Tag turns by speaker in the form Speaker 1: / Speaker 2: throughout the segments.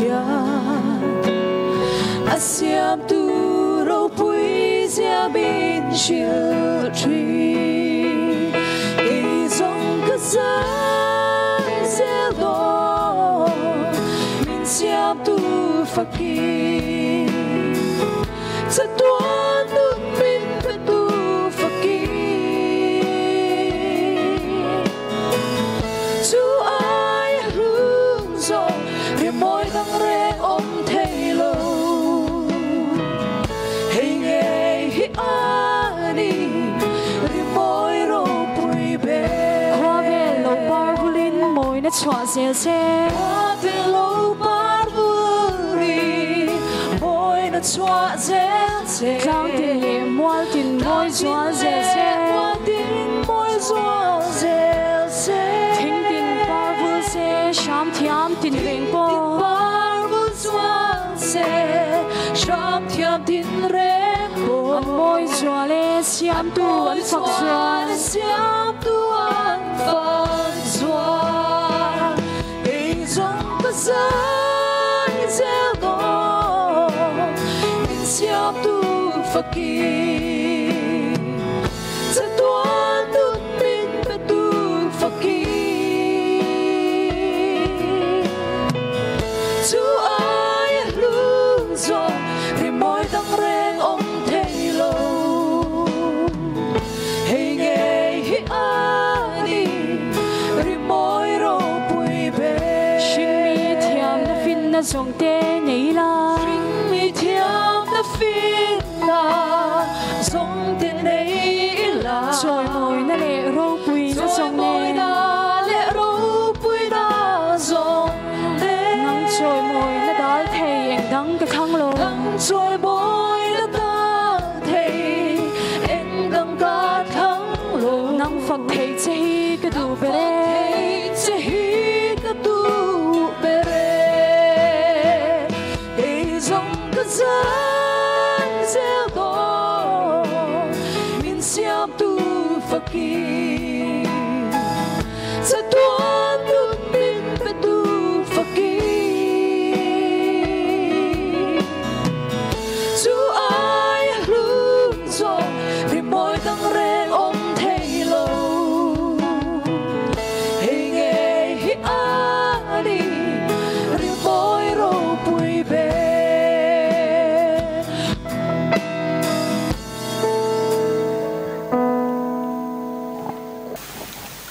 Speaker 1: hian a siamtu ropui zia min hrilh thin. Kei zawng ka zai zel dawn min siamtu fakin chatuan nun min petu fakin chu ai hlung zawng rimawi dang reng awm thei lo. Hei ngei hi a ni rimawi ropui ber.
Speaker 2: Khawvel lo par vulin mawina chhuah zel se.
Speaker 1: Khawvel lo par vulin mawina chhuah zel se.
Speaker 2: Tlang tin leh mual tin mawi zual zel se.
Speaker 1: Mual tin mawi zual zel se.
Speaker 2: Thing tin par vul se, hram thiam tin reng pawh.
Speaker 1: Thing tin par vul zual se, hram thiam tin reng pawh.
Speaker 2: An mawi zual e, siamtu an fak zual.
Speaker 1: Siamtu an fak zual. Kei zawng ka zai zel dawn, min siamtu fakin. Chatuan nun min petu fakin. Chu ai a hlung zawng rimawi dang reng awm thei lo. Hei ngei hi a ni rimawi ropui ber.
Speaker 2: Hringmi thiamna finna zawng te nei la.
Speaker 1: Hringmi thiamna finna zawng te nei la.
Speaker 2: Chawimawina leh ropuina zawng nen.
Speaker 1: Chawimawina leh ropuina zawng nen.
Speaker 2: Nang chawimawina dal thei eng dang ka thlang lo.
Speaker 1: Nang chawimawina dal thei eng dang ka thlang lo.
Speaker 2: Nang fak thei che hi ka duh ber e.
Speaker 1: Nang fak thei che hi ka duh ber e. Kei zawng ka zai zel dawn, min siamtu fakin. Chatuan nun min petu fakin. Chu ai a hlung zawng rimawi dang reng awm thei lo. Hei ngei hi a ni rimawi ropui ber.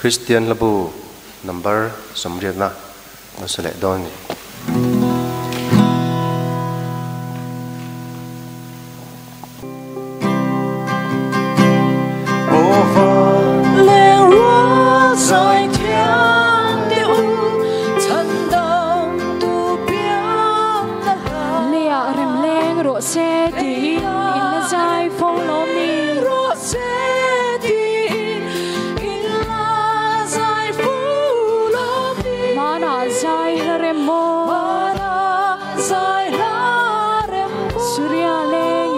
Speaker 3: Kristian hlabu number 80 na hmasa leh dawn a ni.
Speaker 2: Leiah rem leng rawh se tiin in la zai fo lawm ni. Hmanah zai hla rem maw? Surya leng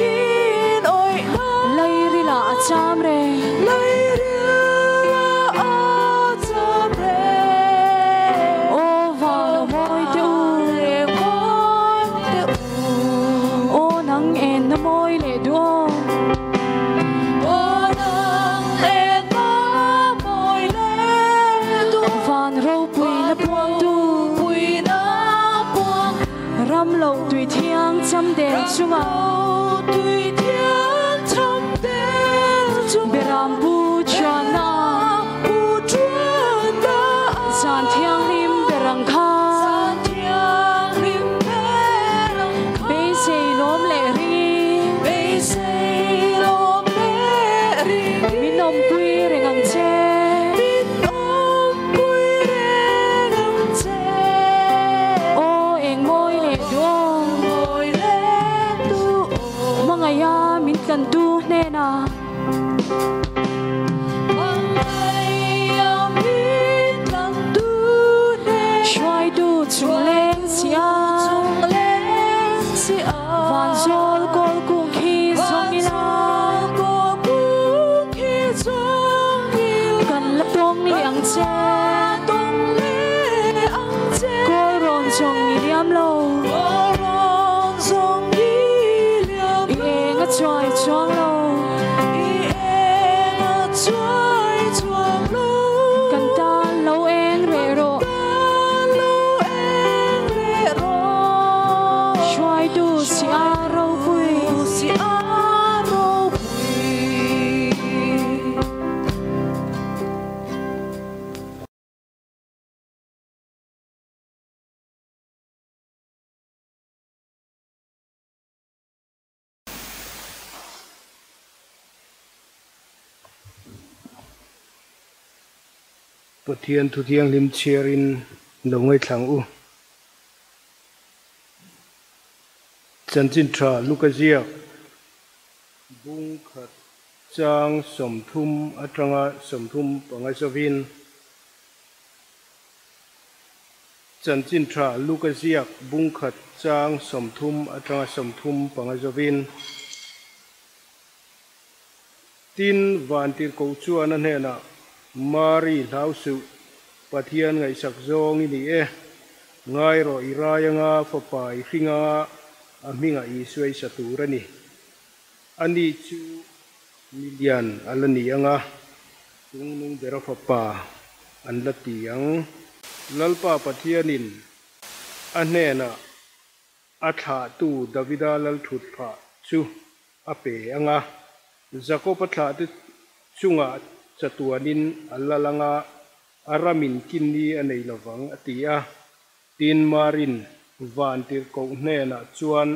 Speaker 2: in awihna. Lairil ah a cham reng. Aw van aw mawi teh u. Aw nang en na mawi leh duh aw. Van ropui na puangtu. Ram loh tui thiang cham del chungah. Beram pu chuanna. Zan thianghlim berang kha. Beisei lawm leh ring. Min awmpui reng ang che. Aw eng mawi leh duh aw. Hmangaih a min tlantu hnenah. Hruaitu chung leng si a. Vanzawl kawl kung khi zawng ila. Kan la tawng leh ang che.
Speaker 4: Pathian thu thianghlim chhiarin lo ngaithla ang u. Chanchin tha Luka ziak bung khat chang 30 atanga 35 zawin Chanchin tha Luka ziak bung khat chang 30 atanga 35 zawin Tin, Vantirhkoh chuan a hnenah, Mari, hlau suh, Pathian ngaihsak zawng i ni e. Ngai rawh, i rai anga fapa i hring anga a hmingah Isua i sa tur a ni. Ani chu milian a la ni anga, Chungnung bera fapa an la ti ang. Lalpa Pathianin a hnenah, A thlahtu Davida lalthutphah chu a pe ang a, Jakob-a thlahte chungah chatuanin a lal ang a, a ramin kinni a nei lo vang, a ti a. Tin, Marin vantirhkoh hnenah chuan,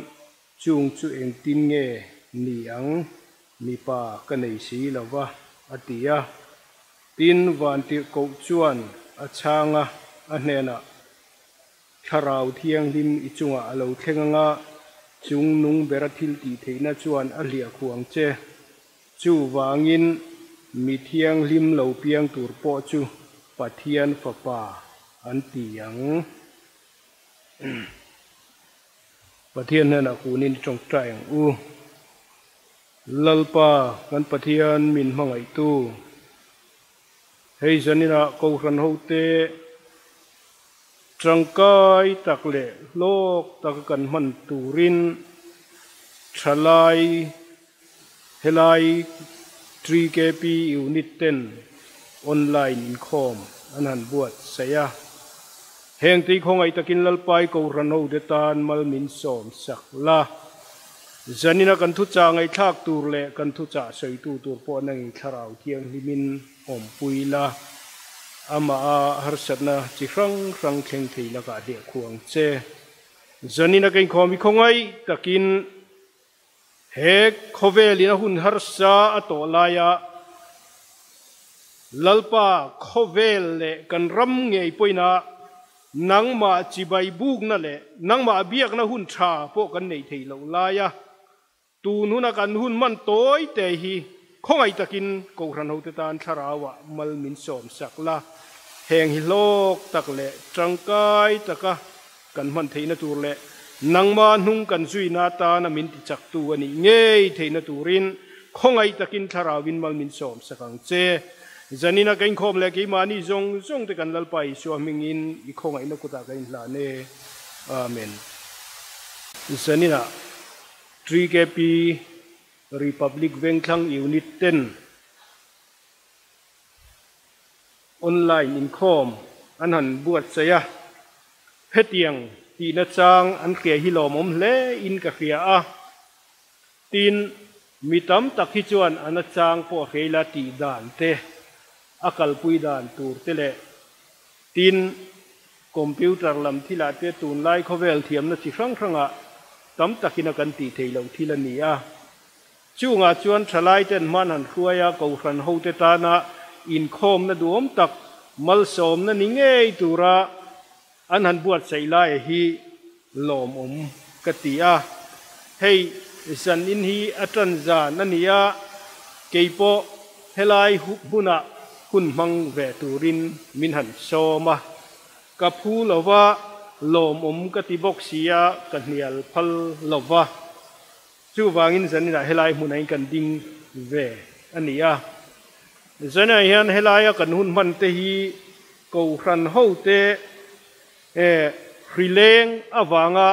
Speaker 4: Chung chu engtin nge ni ang? Mipa ka nei si lo va, a ti a. Tin, vantirhkoh chuan a chhang a, a hnenah, Thlarau Thianghlim i chungah a lo thleng anga, chung nung bera thil tih theihna chuan a hliah khuh ang che. Chuvangin mi thianghlim lo piang tur pawh chu Pathian Fapa an ti ang. Pathian hnenah kunin i tawngtai ang u. Lalpa kan Pathian min hmangaihtu. Hei zaninah Kohhran hote tangkai tak leh hlawk taka kan hman turin thalai helai 3KP Unit ten online inkhawm an han buatsaih a. Heng tei khawngaih takin Lalpai Kohhran hote tan mal min sawm sak la. Zanina kan thuchah ngaihthlak tur leh kan thuchah sawitu tur pawh nangin Thlarau Thianghlimin awmpui la, amah a harsatna chi hrang hrang thleng thei lakah hliah khuh ang che. Zanina ka inkhawm hi khawngaih takin he khawvelin a hun harsa a tawh laia Lalpa khawvel leh kan ram ngei pawhin a Nangmah chibai bukna leh nangmah biakna hun tha pawh kan nei thei loh laia tun huna kan hun hman tawi te hi khawngaih takin Kohhran hote tan thlarauah mal min sawm sak la. Heng hi hlawk tak leh tangkai taka kan hman theihna tur leh nangmah hnung kan zuina atana min tichaktu a nih ngei theihna turin Khawngaih takin thlarauin mal min sawm sak ang che. Zanina ka inkhawm leh keimahni zawng zawng te kan Lalpa Isua hmingin i khawngaihna kutah ka inhlan e. Amen. Zanina 3KP Republic Vengthlang Unit ten online inkhawm an han buatsaih a, hetiang tihna chang an hria hi lawmawm hle in ka hria a. Tin, mi tam tak hi chuan a nachang pawh hreila tih dan te, a kalpui dan tur te leh tin, computer lam thilah te tunlai khawvel thiamna chi hrang hrangah tam takin a kan tih theih loh thil a ni a. Chungah chuan thalai ten hman han hruai a, kohhran hote tana inkhawmna duhawm tak malsawmna ni ngei tura An han buatsaih laia hi lawmawm ka ti a, hei zan in hi a tan zan a ni a, keipawh helai hmunah hun hmang ve turin min han sawm a, ka phu lo va, lawmawm ka ti bawk si a, ka hnial phal lo va, chuvangin zaninah helai hmunah in kan ding ve a ni a. Zanah hian helaia kan hun hman te hi Kohhran hote hrileng avanga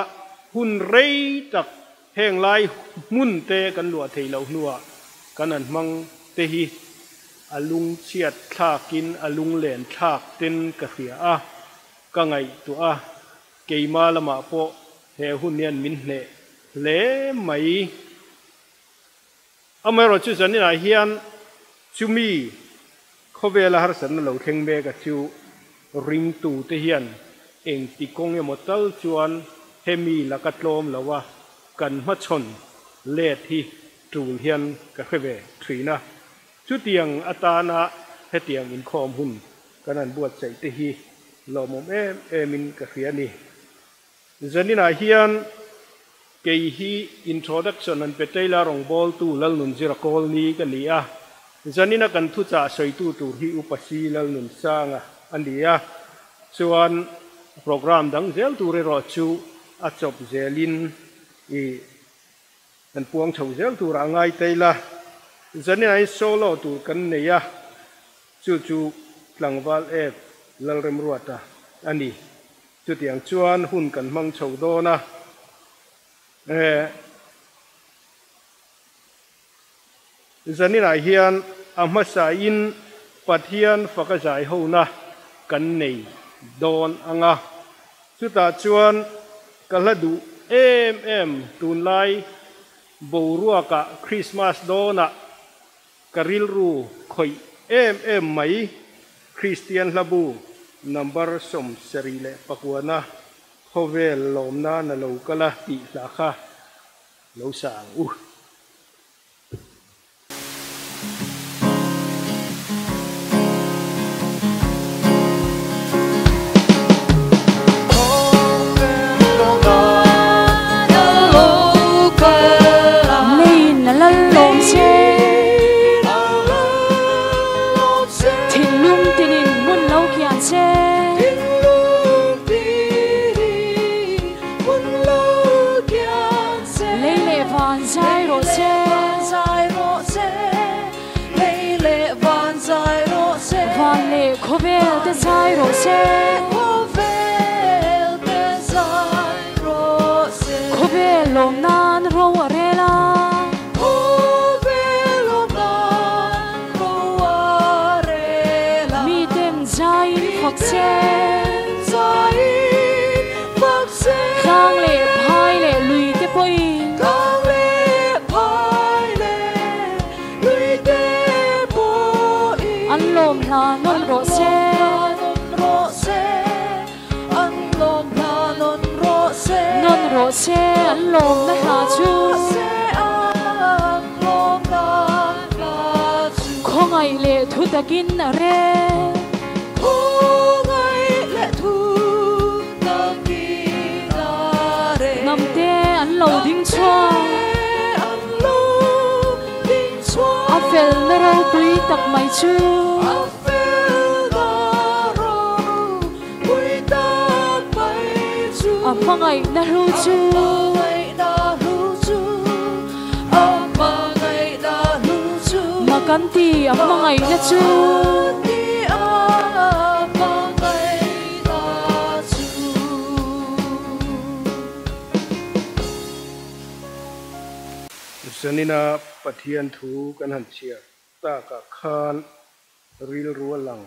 Speaker 4: hun rei tak heng lai hmun te kan luah thei loh hnuah kan han hmang te hi a lungchhiat thlakin a lunglen thlak ten ka hria a, ka ngaihtuah a, keima lamah pawh he hun hian min hneh hle mai. Amaherawhchu zaninah hian chumi khawvela harsatna lo thleng mek a chu ringtute hian engti kawng emaw tal chuan hemi laka tlawm lo a kan hmachhawn let hi tul hian ka hre ve thin a. Chutiang atana hetiang inkhawm hun. kan han buatsaih te hi lawmawm em em in ka hria a ni. Zaninah hian kei hi introduction an pe Taylor rawngbawltu Lalnunzira Kawlni ka ni a, zanina kan thuchah sawitu tur hi Upa Si Lalnunsanga a ni a, chuan programme dang zel tur erawh chu a chawp zelin i Kan puang chho zel turah ngai ta ila, zanin solo tur kan nei a, chu chu tlangval ep Lalremruata a ni. Chutiang chuan hun kan hmang chho dawn a, zaninah hian a hmasain Pathian faka zai hona kan nei dawn ang a, chutah chuan ka hla duh em em tunlai boruakah Krismas dawnah ka rilru khawih em em mai Kristian hlabu number 74na khawvel lawmna na lo kal a tih hla kha lo sa ang u.
Speaker 2: Leiin a lal lawm che. Thinlung tinin hmun lo kian che. Lei leh van zai rawh se. Van leh khawvel te zai rawh se. Khawvel lawm nan ro a rel a. Miten zaiin fak se. Tlang leh phai leh lui te pawhin. An lawm hla nawn rawh se. Nawn rawh se an lawmna hla chu. Khawngaih leh thu takin a rel. Hnamte an lo ding chhuak. A felna ropui tak mai chu. A hmangaihna hlu chu. Mak an ti a hmangaihna chu.
Speaker 4: Zanina Pathian thu kan han chhiar takah khan rilru a lang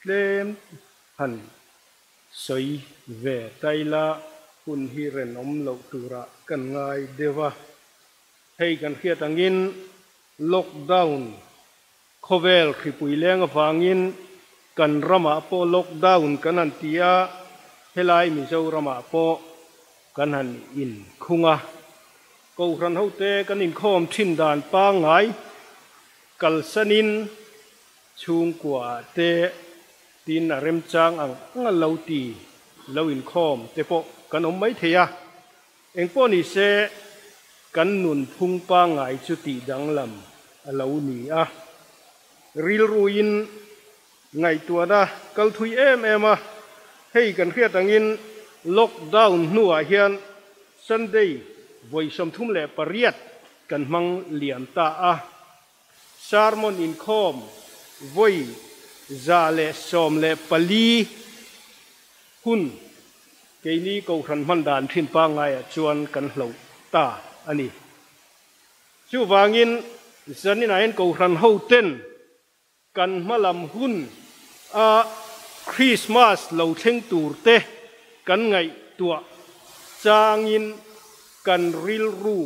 Speaker 4: tlem han sawi ve ta ila hun hi renawm loh turah kan ngai deuh a. Hei kan hriat angin lockdown Khawvel hripui leng avangin kan ramah pawh lockdown kan han ti a, helai Mizoramah pawh kan han inkhung a. Kohhran hote kan inkhawm thin dan pangngai kalsanin chhungkuaah te tin a remchang ang ang a lo ti lo inkhawm te pawh kan awm mai thei a. Engpawh ni se, kan nunphung pangngai chu tih danglam a lo ni a. Rilruin ngaihtuahna kal thui em em a, hei kan hriat angin lockdown hnuah hian Sunday vawi 38 kan hmang liam ta a. Sermon inkhawm vawi 114 hun Keini Kohhran hman dan thin pangngaiah chuan kan hloh ta a ni. Chuvangin zaninah hian Kohhran hoten kan hmalam hun a Krismas lo thleng tur te kan ngaihtuah changin kan rilru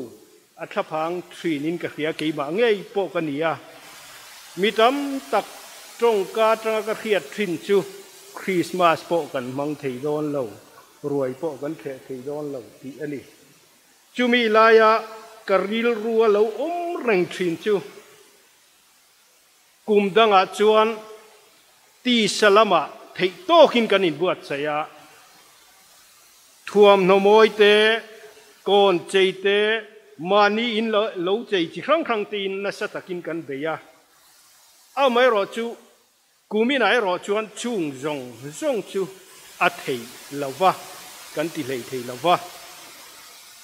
Speaker 4: a thlaphang thinin ka hria keimah ngei pawh ka ni a. Mi tam tak tawngka atanga ka hriat thin chu Krismas pawh kan hmang thei dawn lo, ruai pawh kan theh thei dawn lo tih a ni. Chumi laia ka rilru a lo awm reng thin chu kum dangah chuan. Tisa lamah theih tawkin kan inbuatsaih a, thuamhnaw mawi te, kawn chei te, mahni in lo chei chi hrang hrang tein nasa takin kan bei a. Amaherawhchu, kuminah erawh chuan chung zawng zawng chu a thei lo va, kan ti hlei thei lo va.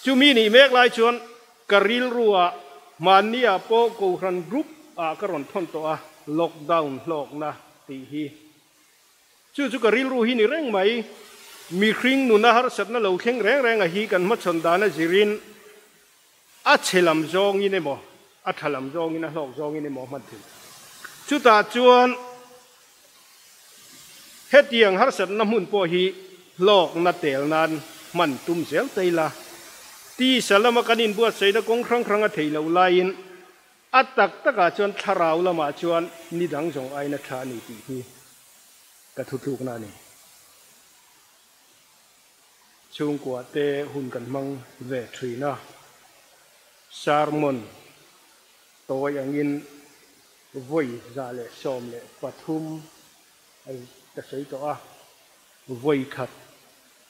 Speaker 4: Chumi nih mek lai chuan ka rilruah hmanniah pawh Kohhran group ah ka rawn thawn tawh a, lockdown hlawkna tih hi. Chu chu ka rilru hi ni reng mai. Mihring nuna harsatna lo thleng reng reng a hi kan hmachhawn dana zirin a chhe lam zawngin emaw, a tha lam zawngin, a hlawk zawngin emaw a hman thei. Chutah chuan hetiang harsatna hmun pawh hi hlawkna tel nan hman tum zel ta ila. Tisa lama kan inbuatsaihna kawng hrang hrang a theih loh laiin A tak takah chuan thlarau lamah chuan ni dang zawng aina tha a ni tih hi ka thutlukna a ni. Chhungkua te hun kan hmang ve thin a, sermon tawi angin vawi 113 ka sawi tawh a, vawi khat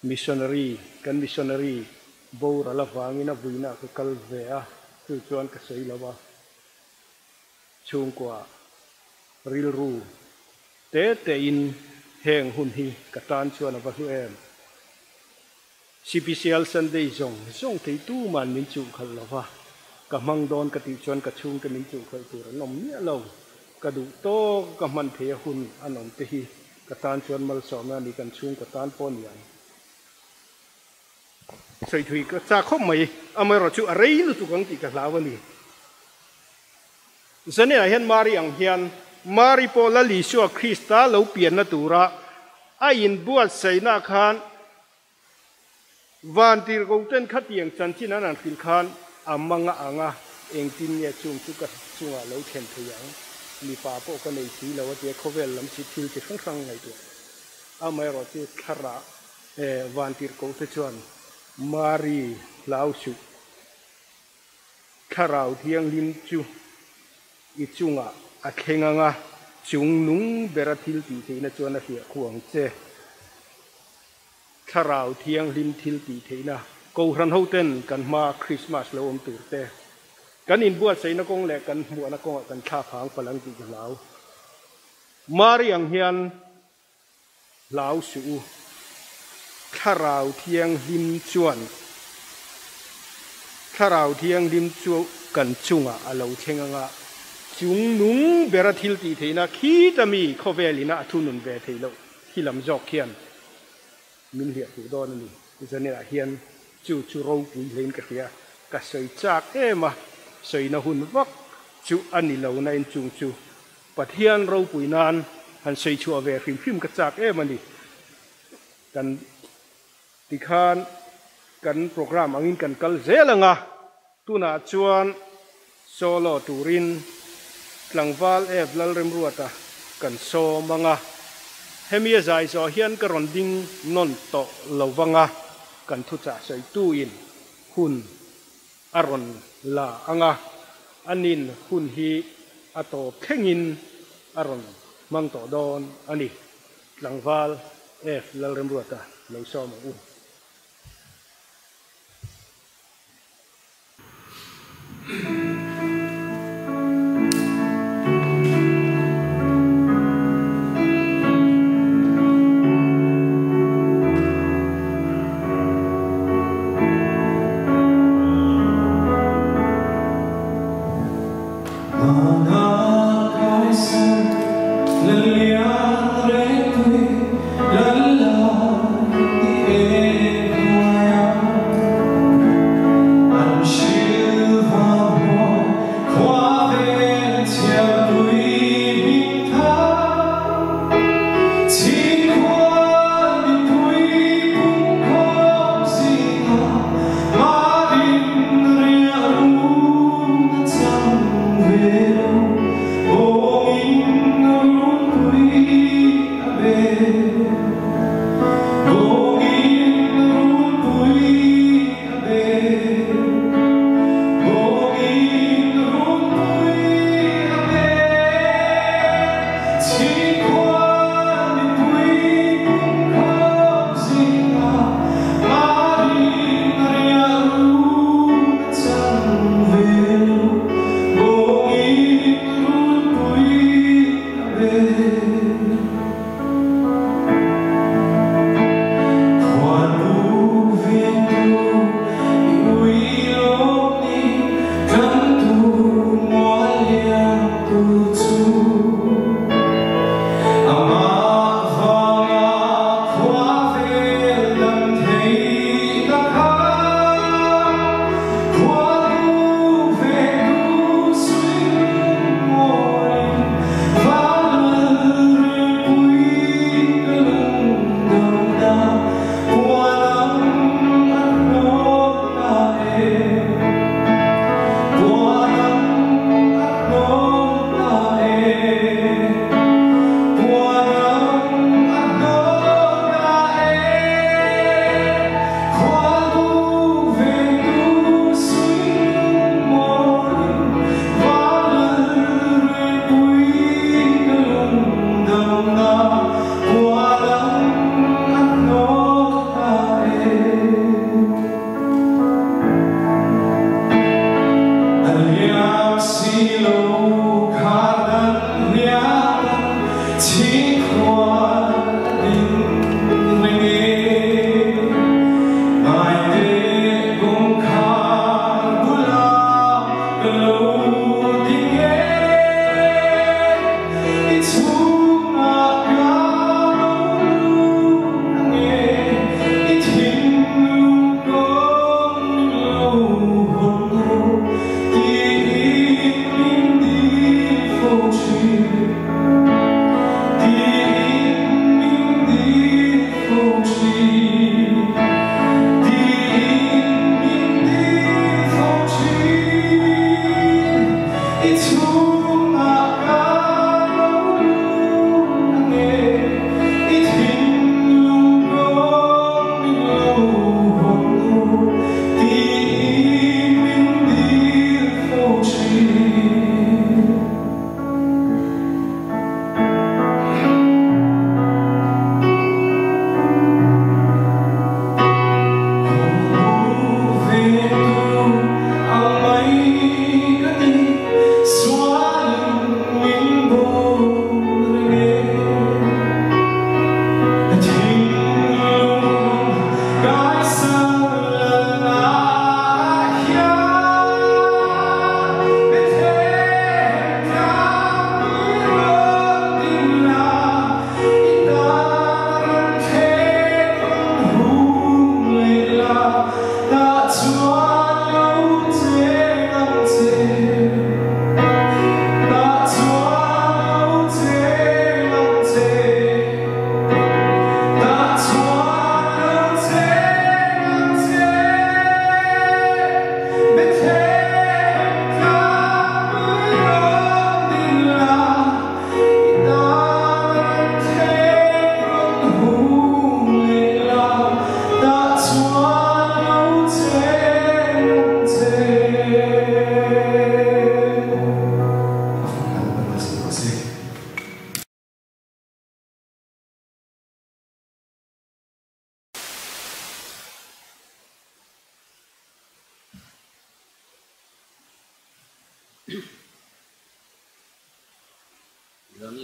Speaker 4: Missionary, kan missionary boral avangin a vuina ka kal ve a, chu chuan ka sawi lo a, chhungkua rilru te tein heng hun hi ka tan chuan a va hlu em. CPCL Sunday zawng zawng thei tuman min chuhkhalh lo va, ka hmang dawn ka tih chuan ka chhungte min chuhkhalh tur an awm miah lo, ka duh tawk ka hman thei a hun an awm te hi Ka tan chuan malsawmna a ni, kan chhungkaw tan pawh a ni ang. Sawi thui ka chak khawp mai, amaherawh chu a rei lutuk ang tih ka hlau a ni. Zane-ah hian Mari ang hian Mari pawh Lal Isua Krista lo pianna tura a inbuatsaihna khan Vantirhkoten khatiang chanchin an han hrilh khan a mang a ang a, engtin nge chung chu ka chungah lo thlen thei ang? Mipa pawh ka nei si lo a tia khawvel lam chi thil chi hrang hrang ngaihtuah. Amaherawh chu thlarah Vantirhkote chuan Mari hlau suh, Thlarau Thianghlim chu i chungah a thleng ang a, chung nung bera thil tih theihna chuan a hliah khuh ang che. Thlarau Thianghlim thil tih theihna Kohhran hoten kan hmaa Krismas lo awm tur te, kan inbuatsaihna kawng leh kan hmuahna kawngah kan thlak hang palh ang tih ka hlau. Mari ang hian hlau suh u. Thlarau Thianghlim chuan Thlarau Thianghlim chu kan chungah a lo thleng anga chung nung bera thil tih theihna khita mi khawvelina a thunun ve theih loh khi lam zawk khian min hliah duh dawn a ni. Zaninah hian chu chu ropui hlein ka hria, ka sawi chak em a, sawina hun vak chu a ni lo na inchung chu Pathian ropui nan han sawi chhuah ve hrim hrim ka chak em a ni. Kan tikhan kan program angin kan kal zel ang a, tunah chuan solo turin tlangval Ev Lalremruata kan sawm ang a, hemi a zai zawh hian ka rawn ding nawn tawh lo vang a, kan thuchah sawituin hun a rawn la ang a, anin hun hi a tawp thlengin a rawn hmang tawh dawn a ni. Tlangval Ev Lalremruata lo sawm ang u.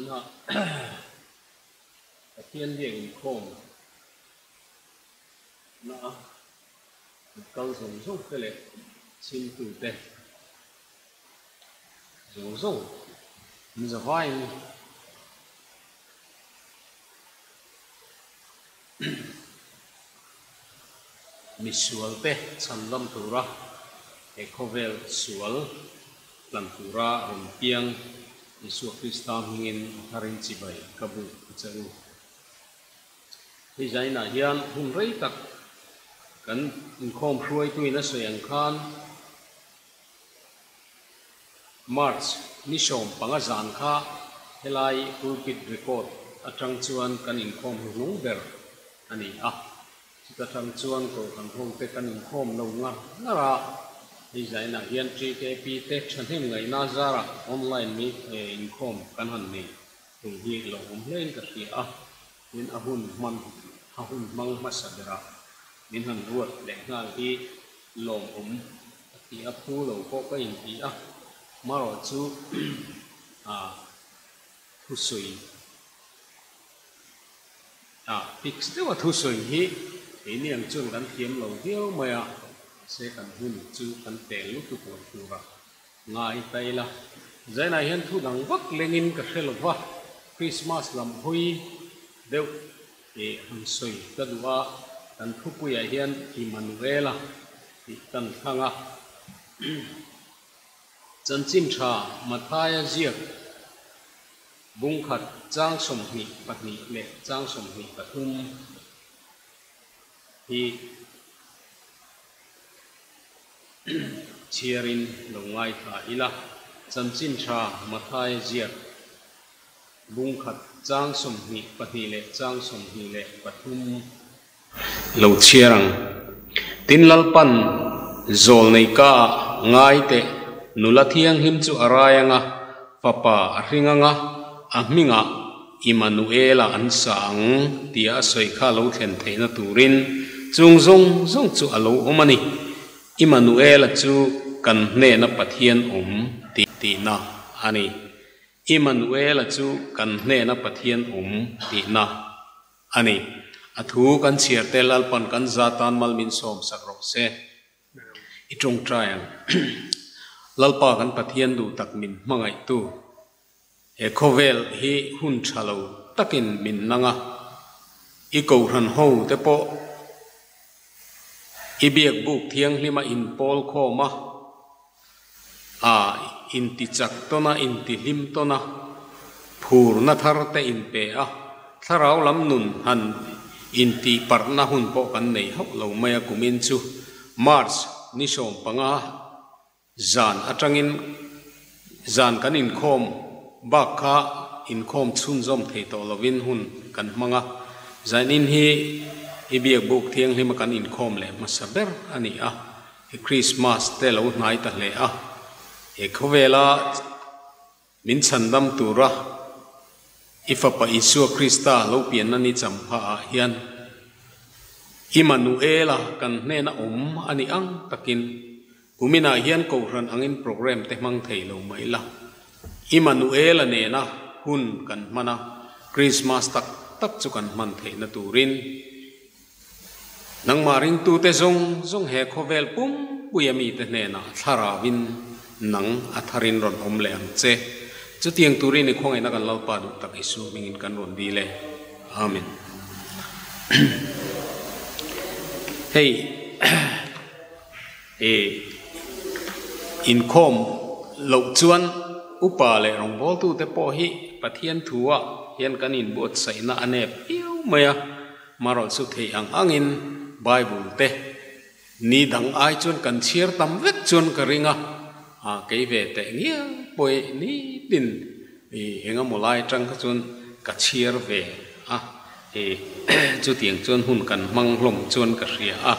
Speaker 5: Zaninah Pathian biak inkhawm na a kal zawng zawng te leh chhimtu te zawng zawng an za vaiin Misual te chhandam tura he khawvel sual tlan tura rawn piang Isua Krista hmingin a tharin chibai ka buk a che u. Hei zainah hian hun rei tak kan inkhawm hruaituin a sawi ang khan March ni 15 zan kha helai pulpit record atang chuan kan inkhawm hnuhnung ber a ni a. Chuta tang chuan Kohhran ho te kan inkhawm lo ngar ngar a, hei zainah hian TKP te thahnem ngaihna zarah online mi inkhawm kan han nei thei hi lo awm hlein ka hria a, tin a hun hman a hun hmang hmasa berah min han ruat leh nghal hi lawmawm a ti a, phu lo pawh ka inti a, marawh chu thusawi a fix deuha thusawi hi keini ang chuan kan thiam lo viau mai a, mahse kan hun chu kan tel lutuk lo tura ngai ta ila. Zainah hian thu dang vak lengin ka hre lova, Christmas lam hawi deuh eh han sawi ka duh a, kan thupuiah hian Immanuela tih kan thlang a. Chanchin tha Mathaia ziak bungkhat chang 22 leh chang 23 hi chhiarin lo ngaithla ila. Chanchin tha Mathaia ziak bungkhat chang 22 leh chang 23 lo chhiar ang. Tin Lalpan zawl nei ka ah ngai teh nula thianghlim chu a rai anga, fapa a hring anga, a hmingah Immanuela an sa ang tia a sawi kha lo thlen theihna turin chung zawng zawng chu a lo awm a ni. Immanuela chu kan hnena Pathian awm tihna a ni. Immanuela chu kan hnena Pathian awm tihna a ni. A thu kan chhiar te Lalpan kan za tan mal min sawm sak rawh se. I tawngtai ang. Lalpa kan Pathian duh tak min hmangaihtu. He khawvel hi hun tha lo takin min nang a. I kohhran ho te pawh i biak buk thianghlima inpawl khawm a, a intichak tawn a, intihlim tawn a, phurna thar te inpe a, thlarau lam nun han intihparhna hun pawh kan nei hauh lo mai a kumin chu March ni 15 zan atangin zan kan inkhawm bak kha inkhawm chhunzawm thei tawh lovin hun kan hmang a, zanin hi i biak buk thianghlima kan inkhawm leh hmasa ber a ni a. He Krismas te lo hnai ta hle a, he khawvela min chhandam tura i Fapa Isua Krista lo pianna ni champha ah hian Immanuela kan hnena awm a ni ang takin kuminah hian Kohhran angin program te hmang thei lo mai la. Immanuela nena hun kan hman a, Krismas tak tak chu kan hman theihna turin Nangmah ringtute zawng zawng he khawvel pumpuia mite hnenah thlarauin nang a tharin rawn awm leh ang che. Chutiang turin i khawngaihna kan Lalpa duh tak Isu hmingin kan rawn dil e. Amen. Hei e inkhawm loh chuan upa leh rawngbawltute pawh hi Pathian thua hian kan inbuatsaihna a nep viau mai a. Marawh chu theih ang angin Bible te ni dang ai chuan kan chhiar tam vek chuan ka ring a, a kei ve teh ngial pawh ni tin i eng emaw lai atang kha chuan ka chhiar ve a, i chutiang chuan hun kan hmang hlawm chuan ka hria a,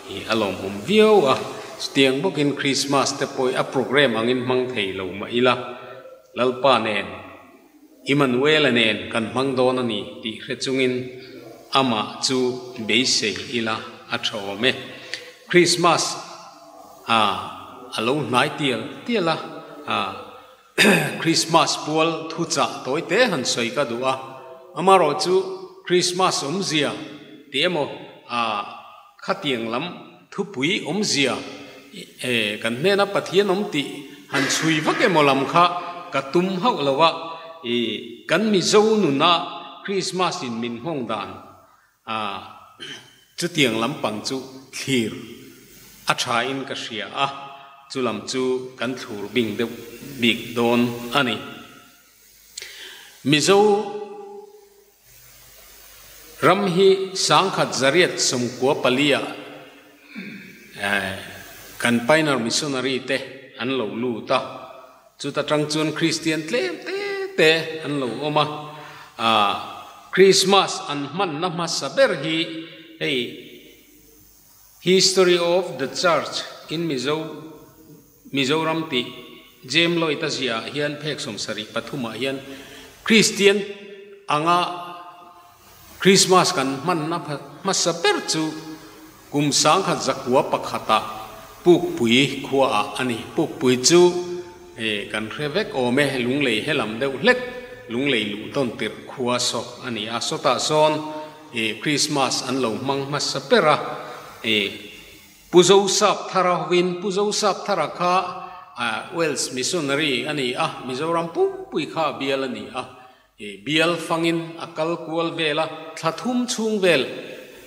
Speaker 5: i a lawmawm viau a, chutiang bawkin Christmas te pawh a program angin hmang thei lo mah ila Lalpa nen Immanuela nen kan hmang dawn a ni tih hre chungin amah chu beisei ila a tha awm e. Christmas a a lo hnai tial tial a, a. Krismas pual thuchah tawi te han sawi ka duh a, amarawhchu Krismas awmzia tih emaw ah khatiang lam thupui awmzia kan hnena Pathian awm tih han chhui vak emaw lam kha ka tum hauh lo a, kan Mizo nuna Krismas in min nghawng dan A, chutiang lampang chu thlir a tha in ka hria a, chu lam chu kan thlur bing deuh bik dawn a ni. Mizo ram hi sangkhat zariat sawmkua pali ah kan Pioneer Missionary te an lo lut a, Chuta tang chuan Kristian tlem te te an lo awm a, ah Krismas an hmanna hmasa ber hi hei History of the Church in Mizo Mizoram tih Jem Lloyd a ziah ah hian phek 73 ah hian Kristian anga Krismas kan hmanna hmasa ber chu Kum 1901 ah Pukpui khua ah a ni. Pukpui chu kan hre vek awm e, lunglei he lam deuh hlek, lunglei luh tawn tirh khua saw a ni a. Sawtah sawn Krismas an lo hmang hmasa ber a, Pu Zosap Thara hovin, Pu Zosap Thara kha Wales missionary a ni a, Mizoram pumpui kha a bial a ni a. Bial fangin a kal kual vel a, thla thum chhung vel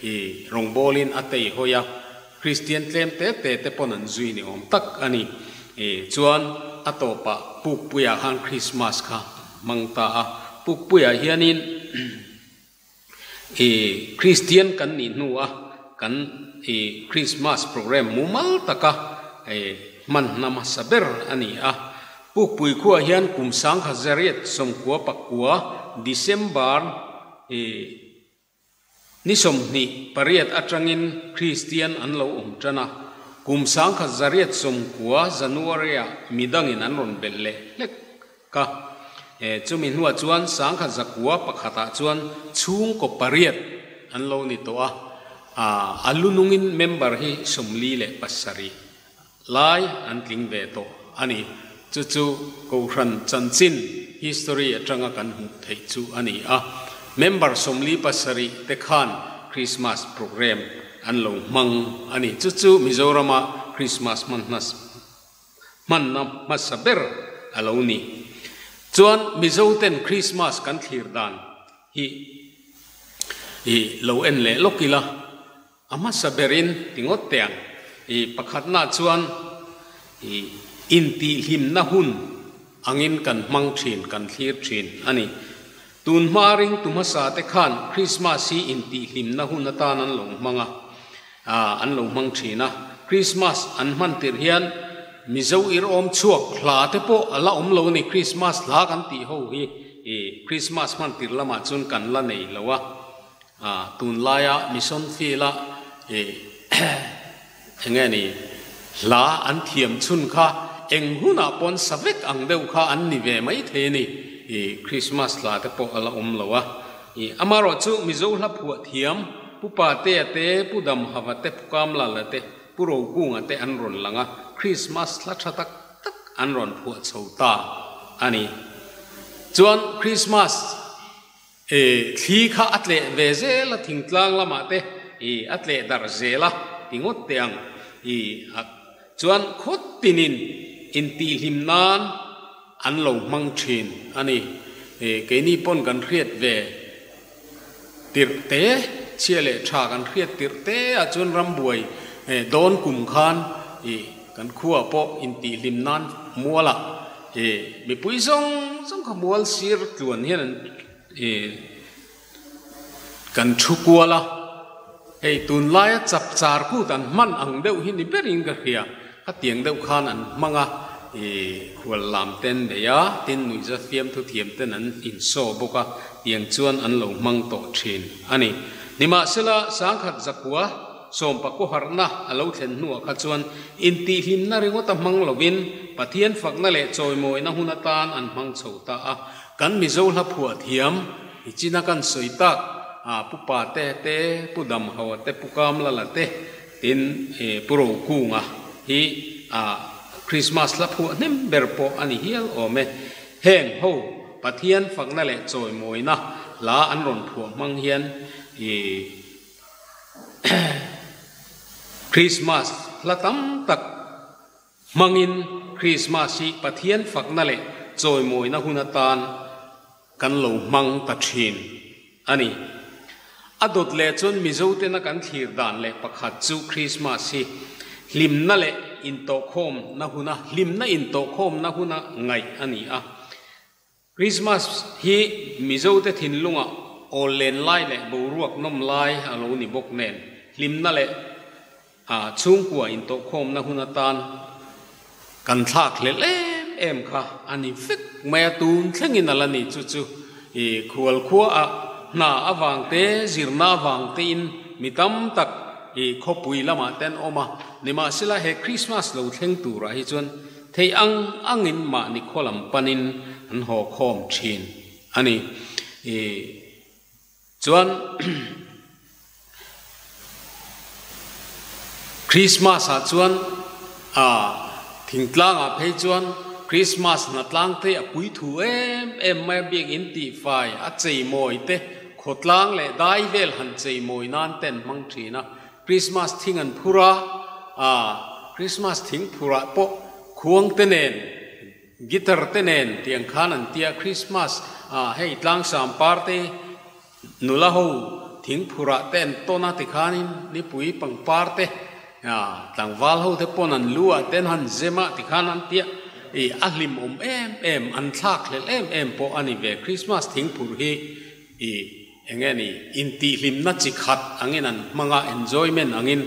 Speaker 5: i rawngbawlin a tei hawi a, Kristian tlem te te te pawn an zui ni awm tak a ni. Chuan a tawpah Pukpuiah khan Krismas kha hmang ta a, Pukpuiah hianin i Kristian kan nih hnua kan i Krismas program mumal taka hman hna hmasa ber a ni a. Pukpui khuaah hian kum 1999 December i ni 28 atangin Kristian an lo awm tan a, kum 1990 January-ah midangin an rawn belh leh hlek Ka. E, chumi hnuah chuan 1901 ah chuan chhungkaw pariat an lo ni tawh a, a, a lunungin member hi 47 lai an tling ve tawh a ni. Chu chu Kohhran chanchin, history, atanga kan hmuh theih chu a ni a. Member 47 te khan Christmas program an lo hmang a ni. Chu chu Mizorama Christmas hman hnas. Hmanna hmasa ber a lo ni. Chuan Mizo ten Christmas kan thlir dan hi i lo en leh lawk ila, a hmasa berin ti ngawt teh ang. I pakhatna chuan i intihhlimna hun angin kan hmang thin, kan thlir thin a ni. Tun hma ringtu hmasa te khan Christmas hi intihhlimna hun atan an lo hmang a. An lo hmang thin a. Christmas an hman tirh hian Mizo ir awm chhuak hla te pawh a la awm lo a ni. Christmas hla kan tih ho hi i Christmas hman tirh lamah chuan kan la nei lo a. Tunlaia Mission Field-a i eng nge ni hla an thiam chhun kha eng hunah pawn sa vek ang deuh kha an ni ve mai thei a ni. I Christmas hla te pawh a la awm lo a. I amarawh chu Mizo hla phuah thiam Pu Patea te, Pu Damhava te, Pu Kamlala te, Pu Rokunga te an rawn lang a, Krismas hla tha tak tak an rawn phuah chho ta a ni. Chuan Krismas e thli kha a tleh ve zel a, thingtlang lamah te i a tleh darh zel a ti ngawt teh ang. I a chuan khawt tinin intihhlim nan an lo hmang thin a ni. E keini pawn kan hriat ve. Tirh te, chhia leh tha kan hriat tirh te ah chuan rambuai dawn kum khan ih kan khuaah pawh intihhlim nan mualah ih mipui zawng zawng kha mual sir tluan hian an ih kan thu kual a, hei tunlaia chapchar kut an hman ang deuh hi ni berin ka hria. Khatiang deuh khan an hmang a, i khual lam te an nei a, tin nuihza fiamthu thiam ten an insaw bawk a, tiang chuan an lo hmang tawh thin a ni. Nimahsela, 1919 harhna a lo thlen hnuah kha chuan intihhlimna ringawta hmang lovin Pathian fakna leh chawimawina hun atan an hmang chho ta a. Kan Mizo hla phuah thiam i china kan sawi tak, Pu Pate te, Pu Damhaua te, Pu Kamlala te, Tin, Pu Rokunga hi a Krismas hla phuah hnem ber pawh a ni hial awm e. Heng ho Pathian fakna leh chawimawina hla an rawn phuah hmang hian i Krismas hla tam tak hmangin Krismas hi Pathian fakna leh chawimawina hun atan kan lo hmang ta thin a ni. A dawt leh chuan Mizotena kan thlir dan leh pakhat chu Krismas hi hlimna leh intawhkhawmna huna hlimna intawhkhawmna huna ngaih a ni a. Krismas hi Mizote thinlungah awl len lai leh boruak nawm lai a lo ni bawk nen hlimna leh chhungkua intawhkhawmna hun atan kan thlak hlelh em em kha a ni vek mai a, tun thlengin a la ni. Chu chu khual khuaah hna avang te, zirna avang tein mi tam tak khawpui lamah te an awm a, nimahsela he Krismas lo thleng turah hi chuan Thei ang angin mahni khaw lam panin an haw khawm thin a ni. I chuan Christmas ah chuan a thingtlangah phei chuan Christmas hnatlang te a pui thu em em mai a, biakinn tihfai a cheimawi te khawtlang leh dai vel han cheimawi nan te an hmang thin a. Krismas thing an phur a, ah Krismas thing phurah pawh khuang te nen, guitar te nen tiang khan an tia Krismas ah hei tlangsam par te nula ho thing phurah te an tawn a tikhanin nipui pangpar te ah tlangval ho te pawn an lu ah te an han zem a tikhan an tia ih a hlimawm em em an thlak hlelh em em pawh a ni ve Krismas thing phurh hi ih Eng nge ni, intihhlimna chi khat angin an hmang a, enjoyment angin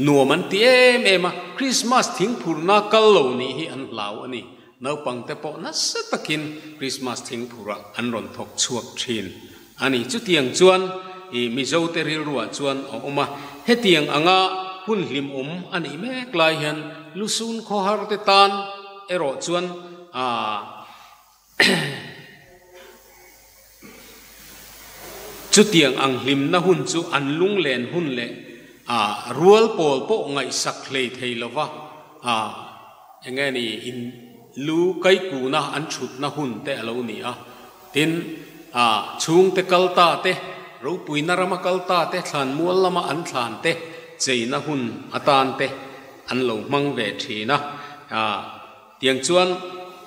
Speaker 5: nuam an ti em em a, Christmas thingphurna kal lo nih hi an hlau a ni. Naupangte pawh nasa takin Christmas thingphurah an rawn thawk chhuak thin a ni. Chutiang chuan i Mizote rilruah chuan a awm a, hetiang anga hun hlimawm a nih mek lai hian lusun khawharte tan erawh chuan aa Chutiang ang hlimna hun chu an lunglen hun leh a rual pawl pawh ngaihsak hlei thei lova a eng nge ni in lu kaikuna an thutna hun te a lo ni a. Tin, a chhungte kal ta te, ropuina rama kal ta te, thlan mual lama an thlan te cheina hun atan te an lo hmang ve thin a. Tiang chuan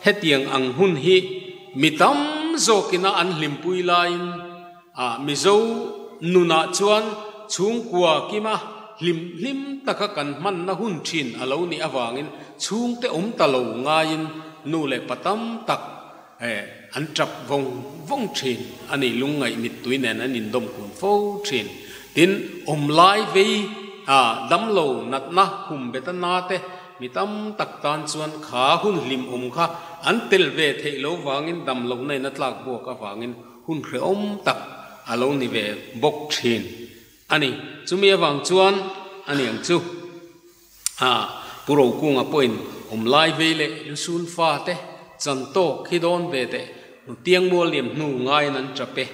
Speaker 5: hetiang ang hun hi mi tam zawkina an hlimpui laiin a Mizo nunah chuan chhungkua kima hlim hlim taka kan hmanna hun thin a lo nih avangin chhungte awm ta lo ngaiin nu leh pa tam tak an tap vawng vawng thin a ni. Lungngaih mittui nen an indawm kun fo thin. Tin, awm lai vei damlo natna khum beta na te Mi tam tak tan chuan kha hun hlimawm kha an tel ve theih lo vangin dam lohna in a tlak buak avangin hun hrehawm tak a lo ni ve bawk thin a ni. Chumi avang chuan a niang chu a Pu Rokunga pawhin awm lai vei leh lusun fa te chan tawk hi dawn ve teh hnutiang mual liam hnu ngaiin an tap e.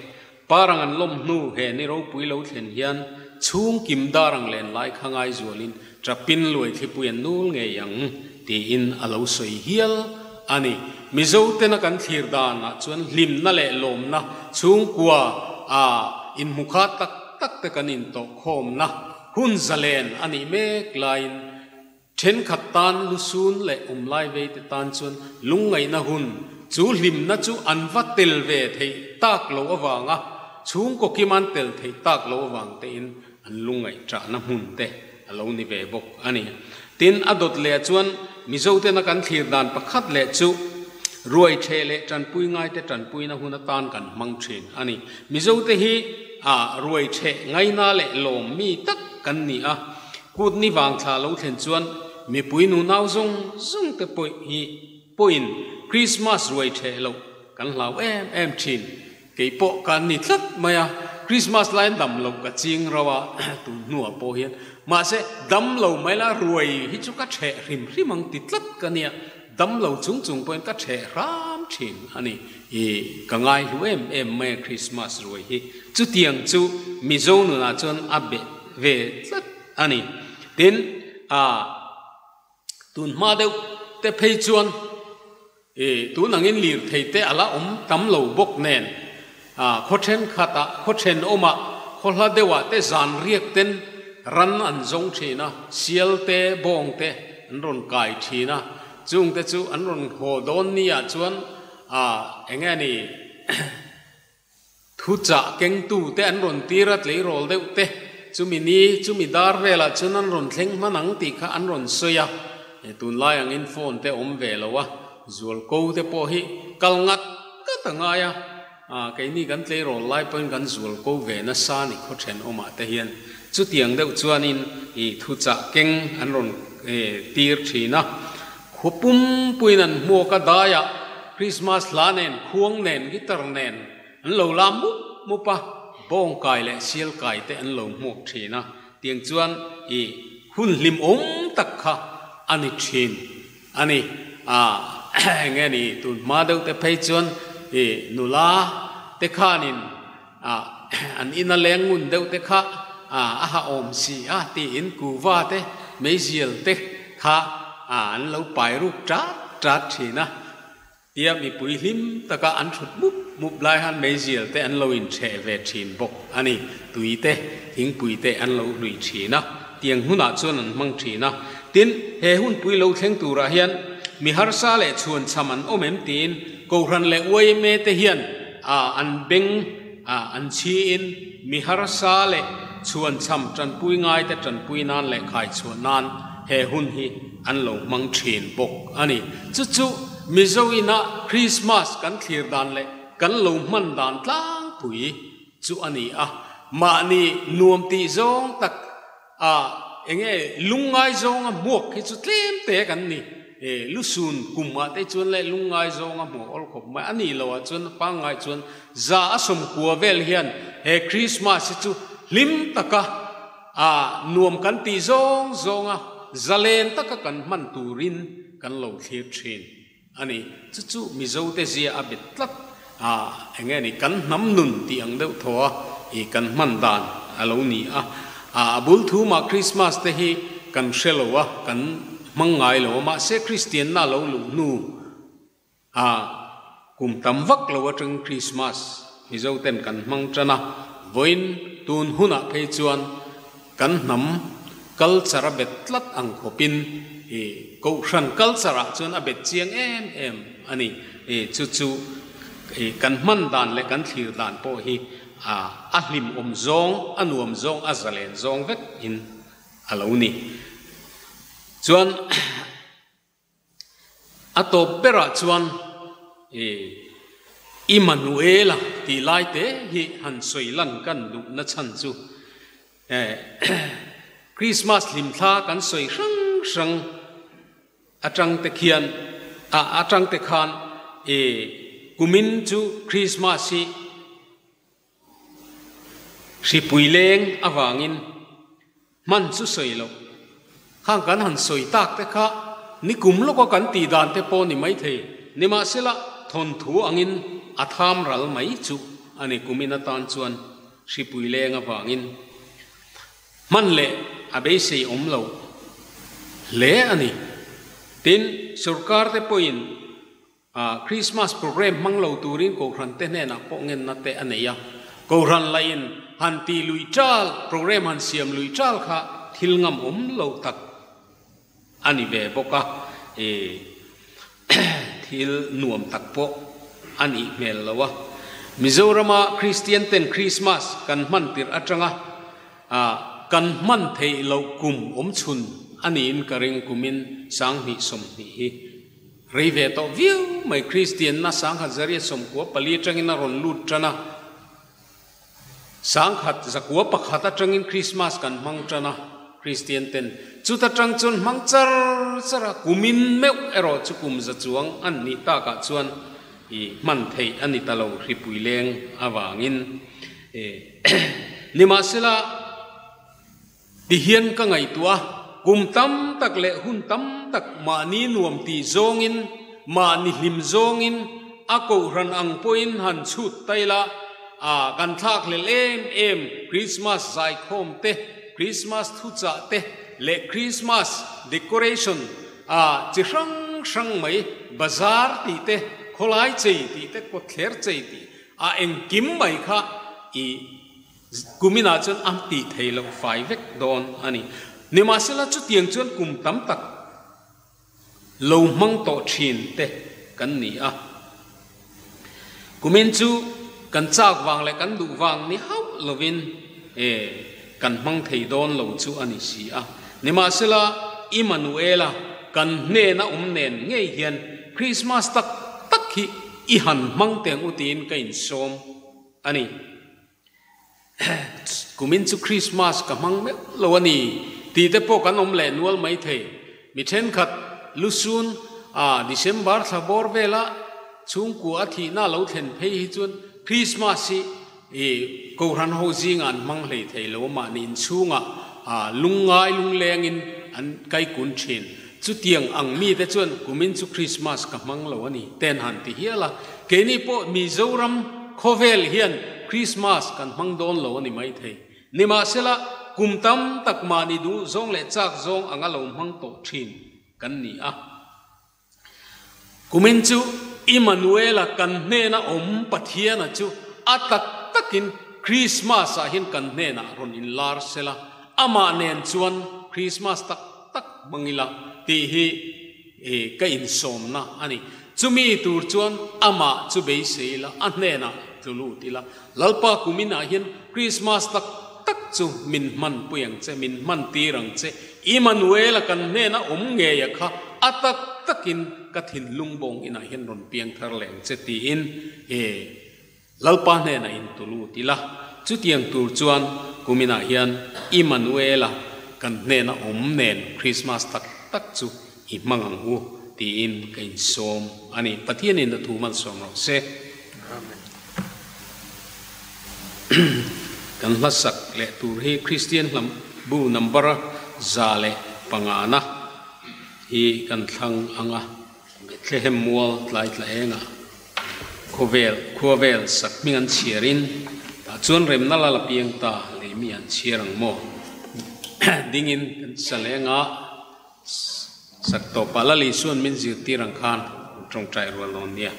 Speaker 5: Parang an lawm hnu he ni ropui lo thlen hian chhung kim dar ang len lai kha ngai zualin Chapin luai thlipui an nul ngei ang tiin a lo sawi hial a ni. Mizo tena kan thlir danah chuan hlimna leh lawmna chhungkua a inhmukha tak tak te kan intawhkhawmna hun zalen a nih mek laiin thenkhat tan lusun leh awmlai vei te tan chuan lungngaihna hun chu hlimna chu an va tel ve theih tak loh avanga chhungkaw kim an tel theih tak loh avang tein An lungngaihṭahna hmun te a lo ni ve bawk a ni. Tin, a dawt leh chuan Mizotena kan thlir dan pakhat leh chu ruaiṭheh leh ṭanpui ngaite ṭanpuina hun atan kan hmang ṭhin a ni. Mizote hi a ruaiṭheh ngaina leh lawm mi tak kan ni a, kut ni vang thla lo thlen chuan mipui nunau zawng zawng te pawh hi pawhin Krismas ruaiṭheh loh kan hlau em em ṭhin. Kei pawh ka ni tlat mai a, Christmas laiin dam lo ka ching rauh a, tun hnuah pawh hian. Mahse, dam lo mai la ruai hi chu ka ṭheh hrim hrim ang ti tlat ka nia, dam lo chung chung pawhin ka ṭheh hram ṭhin a ni. I ka ngai hlu em em mai a Christmas ruai hi. Chutiang chu Mizo nunah chuan a beh ve tlat a ni. Tin, ah. Tun hma deuh te phei chuan e tun angin lirthei te a la awm tam lo bawk nen a khaw thenkhatah khaw thenawmah khaw hla deuhah te zan riak ten ran an zawng thin a, sial te bawng te an rawn kai thin a, chung te chu an rawn haw dawn ni ah chuan a enge ni Thuchah kengtute an rawn tir a, tleirawl deuh te, chumi ni, chumi dar velah chuan an rawn thleng hman ang tih kha an rawn sawi a, tunlai angin phone te awm ve lo a, zualko te pawh hi kal ngat ngat a ngai a, keini kan tleirawl lai pawhin kan zualko ve nasa ni khaw thenawmah te hian chutiang deuh chuanin thuchah keng an rawn tir thin a. Khua pumpuiin an hmuak a daiah Christmas hla nen, khuang nen, guitar nen an lo la mup mup a, bawngkai leh sialkai te an lo hmuak thin a, tiang chuan i hun hlimawm tak kha a ni thin a ni. A enge ni tun hma deuh te phei chuan i nula te khanin a an ina leng ngun deuh te kha a a ha awm si a tiin kuva te meizial te kha a an lo pai ruk tat tat thin a, tia mipui hlim taka an thut mup mup lai han meizial te an lo inchheh ve thin bawk a ni, tui te thingpui te an lo hlui thin a, tiang hunah chuan an hmang thin a, tin he hunpui lo thleng turah hian mi harsa leh chhuanchham an awm em tiin Kohhran leh yma te hian a an beng a an chhiin mi harsa leh chhuanchham tanpui ngaite tanpui nan leh khaichhuah nan he hun hi an lo hmang thin bawk a ni. Chu chu Mizo ina Krismas kan thlir dan leh kan lo hman dan tlangpui chu a ni a, mahni nuam tih zawng tak A, enge lungngai zawnga hmuak hi chu tlem te kan ni. E, lusun kumah te chuan leh lungngai zawnga hmuak awl khawp mai a nih loh ah chuan pangngai chuan za a sawmkua vel hian he Christmas hi chu hlim taka a nuam kan tih zawng zawnga zalen taka kan hman turin kan lo thlir thin a ni. Chu chu Mizote zia a bet tlat a, eng nge ni, kan hnam nun tih ang deuh thaw a i kan hman dan a lo ni a. A bul thu mah Krismas te hi kan hre lo a, kan hmang ngai lo a, mahse Kristianna a lo luh hnu a kum tam vak lo atang Krismas Mizoten kan hmang tan a, vawiin tun hunah phei chuan Kan hnam culture a bet tlat ang khawpin i Kohhran culture ah chuan a bet chiang em em a ni. I chu chu i kan hman dan leh kan thlir dan pawh hi a a hlimawm zawng, a nuam zawng, a zalen zawng vek in a lo ni. Chuan A tawp berah chuan i Immanuela tih lai te hi han sawi lan kan duh na chhan chu Krismas hlimthla kan sawi hrang hrang atang te khian a atang te khan i kumin chu Krismas hi Hripui leng avangin hman chu sawi loh. Khang kan han sawi tak te kha nikum lawka kan tih dan te pawh ni maithei. Nimahsela thawnthu angin a tham ral mai chu a ni kumin atan chuan hripui leng avangin hman leh a beisei awm lo hle a ni. Tin, sorkar te pawhin A Christmas program hmang lo turin Kohhran te hnenah pawh ngenna te a nei a. Kohhran lahin han tih luih tal, program han siam luih tal kha thil ngam awm lo tak a ni ve bawk a. I thil nuam tak pawh a nih hmel lo a. Mizorama Kristian ten Christmas kan hman tirh atanga kan hman theih loh kum awmchhun a niin ka ring kumin 2020 hi. Rei ve tawh viau mai Kristianna 1994 atangin a rawn lut tan a, 1901 atangin Krismas kan hmang tan a, Kristian ten chuta tang chuan hmang char char a, kumin meuh erawh chu kum za chuang an nih takah chuan i hman theih a ni ta lo hripui leng avangin. Nimahsela. Tihian ka ngaihtuah a, kum tam tak leh hun tam tak mahni nuam tih zawngin, mahni hlim zawngin, a kohhran ang pawhin han chhut ta ila, a kan thlak hlel em em Krismas zaikhawm te, Krismas thuchah te leh Krismas decoration a chi hrang hrang mai bazar tih te khawlai chei tih te kawtthler chei tih a engkim mai kha i kuminah chuan a tih theih loh fai vek dawn a ni. Nimahsela chutiang chuan kum tam tak lo hmang tawh thin te kan ni a. Kumin chu kan chak vang leh kan duh vang ni hauh lovin e kan hmang thei dawn lo chu a ni si a. Nimahsela Immanuela kan hnena awm nen ngei hian Krismas tak tak hi i han hmang teng u tiin ka insawm a ni. Kumin chu Krismas ka hmang meuh lo a ni tih te pawh kan awm leh nual mai thei. Mi thenkhat lusun a December thla bawr vela chhungkua a thihna lo thlen phei hi chuan Krismas hi i Kohhran ho zingah an hmang hlei thei lo a, mahni inchhungah lungngai lunglengin an kaikun thin. Chutiang ang mite chuan kumin chu Krismas ka hmang lo a ni ten han ti hial a. Keini pawh Mizoram khawvel hian Krismas kan hmang dawn lo a ni maithei. Nimahsela, kum tam tak mahni duh zawng leh chak zawng anga lo hmang tawh thin kan ni a. Kumin chu Immanuela kan hnena awm Pathiana chu a tak takin Krismas ah hian kan hnenah rawn inlar sela, amah nen chuan Krismas tak tak hmang ila tih hi ka insawmna a ni. Chumi tur chuan amah chu beisei ila, a hnenah tlu lut ila. Lalpa kuminah hian Krismas tak tak chu min hmanpui ang che, min hmantir ang che. Immanuela kan hnena awm ngei a kha a tak takin ka thinlung bawng inah hian rawn piang thar leh ang che tiin e Lalpa hnenah in tu lut ila. Chutiang tur chuan kuminah hian Immanuela kan hnena awm nen Krismas tak tak chu i hmang ang u tiin ka insawm a ni. Pathianin a thu malsawm rawh se.
Speaker 4: Amen.
Speaker 5: Kan hlasak leh tur hi Kristian hlam bu number 105 na hi kan thlang ang a, Bethlehem mual tlai tla engah khawvel khuavel sak hming an chhiarin tah chuan remna lal a piang ta lei mi an chhiar ang maw dingin kan sa leng a, sak tawpah Lal Isuan min zirtir ang khan tawngtai rual dawn nia.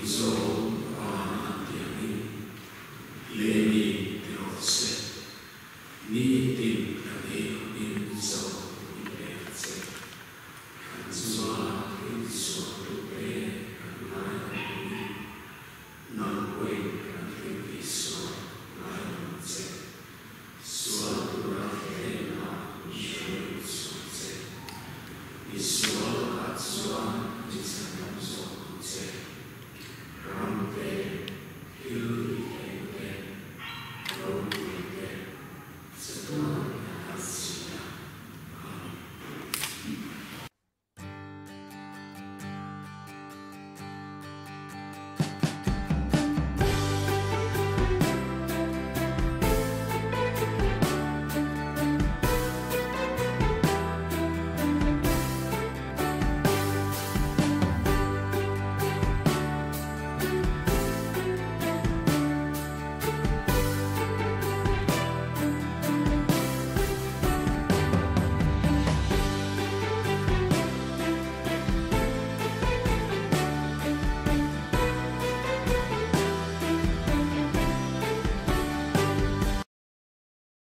Speaker 6: zawng van an ti angin lei mi ti rawh se. Ni tin kan ei duh min zawng min pe ang che. Kan chunga thil tisual tute kan ngai ang pawhin nang pawhin kan thil tihsual ngai ang che. Sual tura thlenna min hruai sual che. Misual lakah chuan mi chhandam zawk ang che.